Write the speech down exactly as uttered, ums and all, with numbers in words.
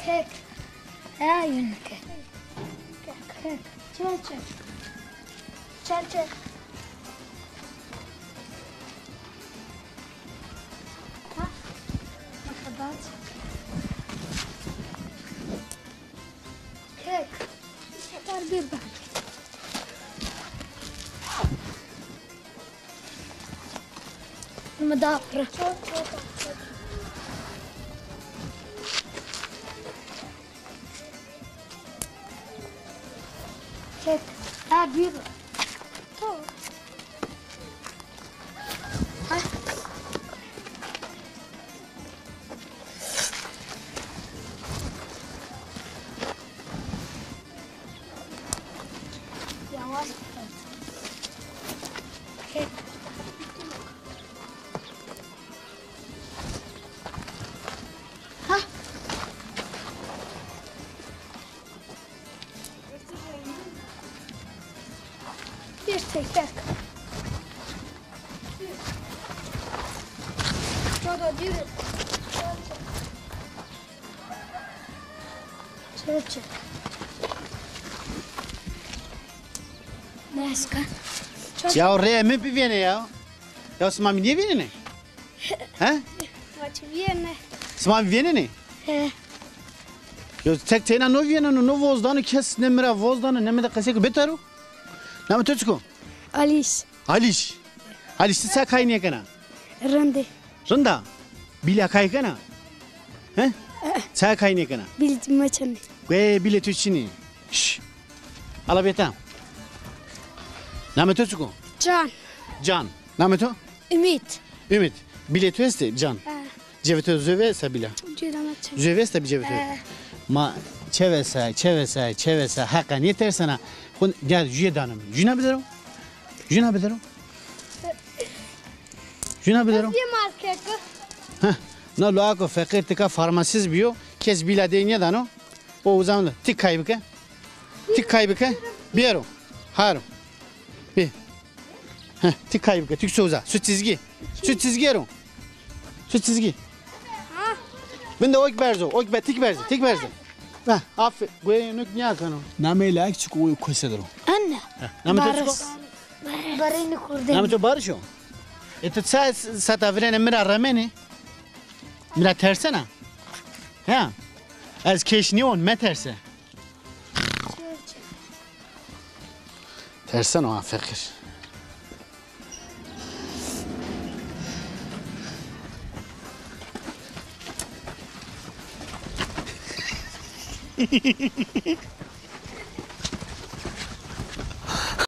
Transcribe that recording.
Kek. Ha, yunike. Kek. Çel çek. Çel çek. Ha. Bak, bak. Kek. Yeter bir bak. Ama daha fırı. Kek. Ha, bir. Tamam. Ha. Yavaş. Kek. Ha. Bir tek, tek. Çoda bir. Çek, çek. Başka. Ya rê mi bivêne ya. Ya sima mi nêvênenê? He? Maç vîyene. Sima vîyene ne? He. Yo, tek teyna no vîyene, no, no voz dano, kes ne mi ra voz dano, ne mi de qesey ko, bêtero. Namê to çik o? Alîş. Alîş. Alîş, ti ça kay nêkena? Rindî. Rinda? Bîla kay kena? He? Ça kay nêkena? Bîl ma çinî. Guê bîlê to çinî. Şş. Ala bêta. Namê to çik o? Can. Can. Namê to? Ümit. Ümit. Bîlê to estê, Can? He. Cevê to zove esta bîla? Cevê ma çin. Zove esta bî cevê to? He. Ma çevesa, çevesa, çevesa, heqa nêtersena. Xo gel, jüye dano mi. Jüna bidero. Jüna bidero. Jüna bidero. Ye markete. Heh. Na luako feqîr tika farmasîst bîyo. Kes bîla dey nêdano. O uzan de. Ti kay bike. Ti kay bike. Biyero. Haro. Bi. Heh, ti kay bike. Ti so uza. Su çizgi. Su çizgi ero. Su çizgi. Ha. Vinde ok berzo. Ok be, tik berze. Tik berze. Ha, afe. Guê nuk niya kano. Namê lak çik o kose dero. Anne. Namê to çik o? Barış. Barış. Namê to Barış o? E ti ça sata virene mi ra remene? Mi ra tersena? Ha? Ez keş nîyon, meterse. Terseno ha feqîr.